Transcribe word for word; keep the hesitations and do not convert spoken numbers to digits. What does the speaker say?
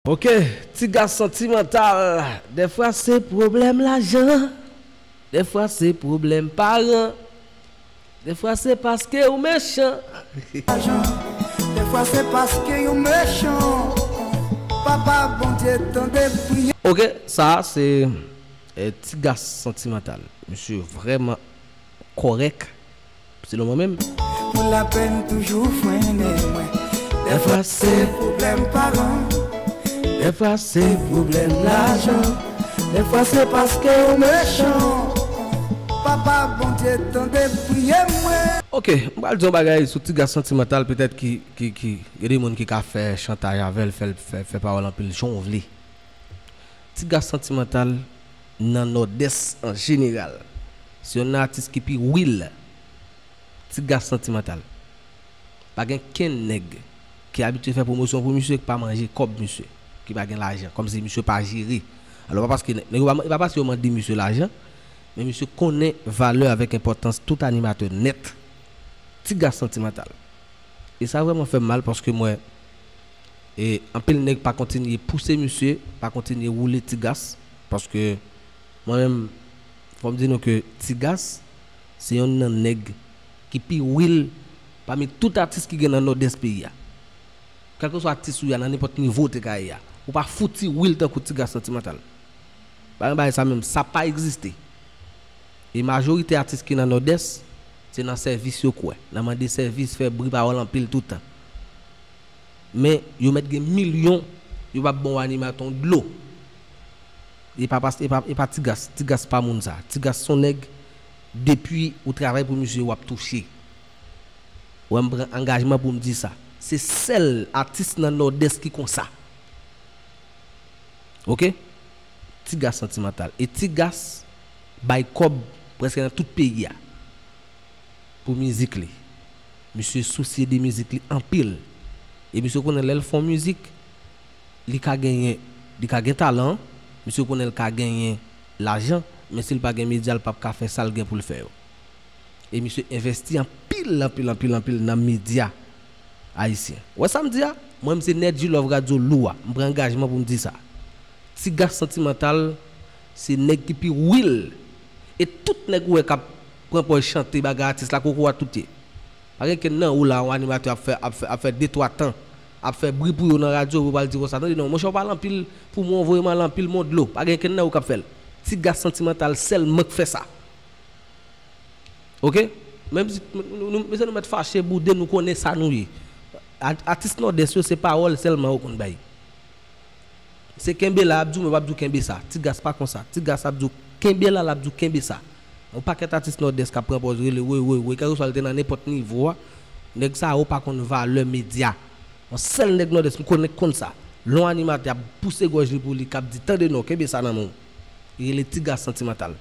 Ok, ti gas santimantal. Dèfwa se pwoblèm lajan. Dèfwa se pwoblèm paran. Dèfwa se paske ou mechan. Dèfwa se paske ou mechan. Papa Bondye tande priyè. Ok, sa se eh, ti gas santimantal. Misye vrèman kòrèk. Selon mwen menm. Pou lapenn toujou frennen mwen. Dèfwa se pwoblèm paran. Dèfwa se pwoblèm lajan. Dèfwa se paske ou mechan. Papa Bondye tande priyè mwen. Ok, m pral di yon bagay sou ti gas santimantal, petèt ki, ki, ki, gen de moun ki ka fè chantaj avè l, fè, fè, fè pawòl anpil jan w vle. Ti gas santimantal nan Nòdès an jeneral. Se youn nan atis ki pi real. Ti gas santimantal. Pa gen kenn nèg ki abitye fè pwomosyon pou misye ki pa manje kòb misye, ki pa gen lajan, kòmsi misye pa jere. Alò pa paske nèg yo pa, e pa paske yo mande misye lajan, men misye konnen valè avèk enpòtans tout animatè nèt. Ti gas santimantal. E sa vrèman fè m mal paske m wè e anpil nèg pa kontinye pouse misye, pa kontinye woule ti gas. Paske mwen menm, fò m di nou ke ti gas se yonn nan nèg ki pi real pami tout atis ki gen nan Nòdès peyi a. Kèlkeswa atis ou ye a, nan nenpòt nivo w te ka ye a, ou pa fouti real tankou ti gas santimantal. Pa gen bagay sa menm, sa pa egziste. E majorite atis ki nan Nòdès, se nan sèvis yo kwè, nan mande sèvis, fè bri pawòl anpil toutan. Men yo mèt gen milyon, yo p ap ba w animatè yon dlo. E pa, e pa, e pa ti gas, ti gas pa moun sa. Ti gas se yon nèg, depi ou travay pou misye, w ap touche. Ou wè m pran angajman pou m di sa. Se sèl atis nan Nòdès ki konsa. Ok? Ti gas santimantal. E ti gas bay kòb prèske nan tout peyi a. Pou mizik li. Misye sousye de mizik li anpil. E misye konnen lè l fè yon mizik, li ka genyen, li ka gen talan, misye konnen l ka genyen lajan, men si l pa gen medya, l p ap ka fè sa l gen pou l fè yo. E misye envèsti anpil, anpil, anpil, anpil nan medya ayisyen. Ou wè sa m di a? Mwen, m se Nedjy Love Radio Lou a. M pran angajman pou m di sa. Ti gas santimantal, se nèg ki pi real. E tout nèg ou wè k ap pran pòz chante bagay atis la, kokorat tout ye. Pa gen kenn nan ou la, yon animatè ap fè, ap fè, ap fè de twa tan, ap fè bri pou yo nan radyo, pou yo pral di konsa, tande non, monchè, w pale anpil pou mwen, w voye m ale anpil, m yon dlo. Pa gen kenn nan ou k ap fè l. Ti gas santimantal sèlman k fè sa. Ok? Menm si nou, nou, nou, mesye, nou mèt fache, boude, nou konnen sa nou ye. A- Atis Nòdès yo, se pawòl sèlman yo konn bay. Se kenbe la, ap di w, men w ap di w kenbe sa. Ti gas pa konsa. Ti gas ap di w kenbe la, l ap di w kenbe sa. Yon pakèt atis Nòdès k ap pran pòz rele woy, woy, woy, kèlkeswa l te nan nenpòt nivo a, nèg sa yo pa konn valè medya. Yon sèl nèg Nòdès m konnen k konn sa. Lè yon animatè ap pouse gòj li pou li, k ap di, tande non, kenbe sa nan men w. Li rele ti gas santimantal.